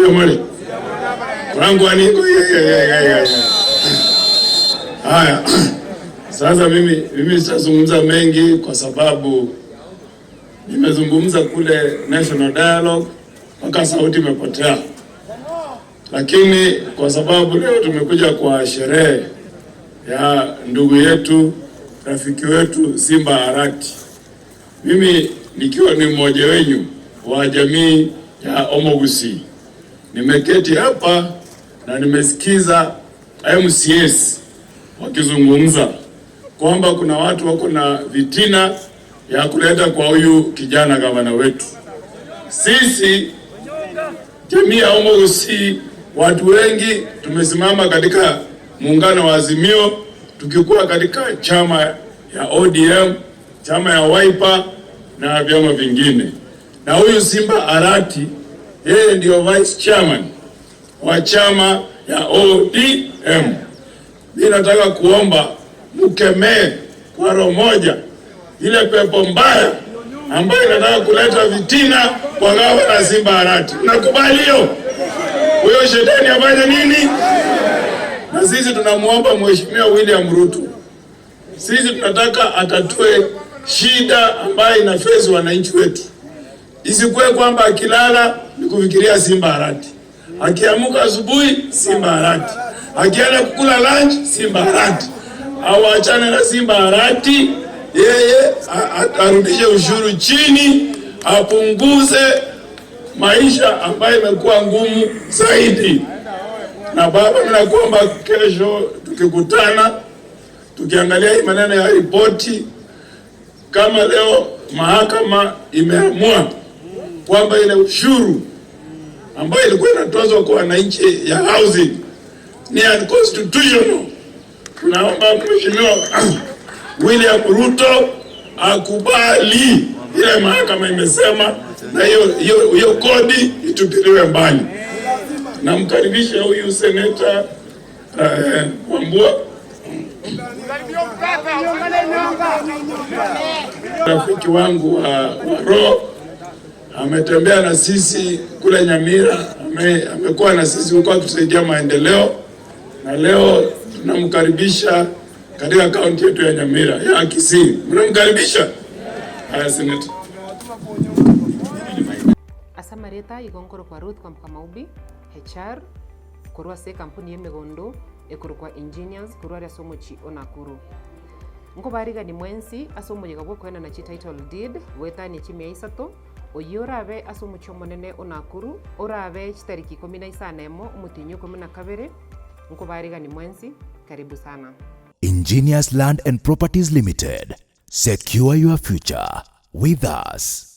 Mbuya more. Kurangwani iko. Haya. Sasa mimi sitazungumza mengi kwa sababu nimezungumza kule National Dialogue mpaka sauti imepotea, lakini kwa sababu leo tumekuja kwa sherehe ya ndugu yetu, rafiki wetu Simba Arati, mimi nikiwa ni mmoja wenyu wa jamii ya Omogusii, nimeketi hapa na nimesikiza MCAs wakizungumza kwamba kuna watu wako na fitina ya kuleta kwa huyu kijana gavana wetu. Sisi jamii ya Omogusii, watu wengi tumesimama katika muungano wa Azimio, tukikuwa katika chama ya ODM, chama ya Wiper na vyama vingine. Na huyu Simba Arati, yeye ndio vice chairman wa chama ya ODM. Mimi nataka kuomba mkemee kwa roho moja ile pepo mbaya ambayo inataka kuleta fitina kwa gavana Simba Arati. Nakubali hiyo? Huyo shetani afanye nini? Na sisi tunamuomba Mheshimiwa William Ruto, sisi tunataka atatue shida ambayo ina face wananchi wetu, isikuwe kwamba akilala ni kufikiria Simba Arati, akiamuka asubuhi Simba Arati, akienda kukula lunch Simba Arati. Awachane na Simba Arati, yeye arudishe ushuru chini, apunguze maisha ambayo imekuwa ngumu zaidi. Na baba, ninakuomba kesho tukikutana, tukiangalia hii maneno ya ripoti, kama leo mahakama imeamua kwamba ile ushuru ambayo ilikuwa inatozwa kwa wananchi ya housing ni unconstitutional, tunaomba Mheshimiwa William Ruto akubali ile mahakama imesema, na hiyo kodi itupiliwe mbali. Namkaribisha huyu seneta Wambua, rafiki wangu wa roho, ametembea na sisi kule Nyamira, amekuwa na sisi huko akitusaidia maendeleo, na leo tunamkaribisha katika kaunti yetu ya Nyamira ya Kisii. Mnamkaribisha? Haya, seneta. Ase amareta igo nkorokwa Ruth Kwamboka Maubi, HR, korwa ase ekampuni ya emegondo ekorokwa Engineers korwa aria ase omochie o Nakuru. Nkobarigani mwensi ase omoyega bwa okoenana chititle deed goetania chimia isato, oyio orabe ase omochie omonene o Nakuru, orabe chitariki ikomi na isano emo omotienyi o ikomi na kabere, nkobarigani mwensi, karibu sana. Ingenious Land and Properties Limited. Secure your future with us.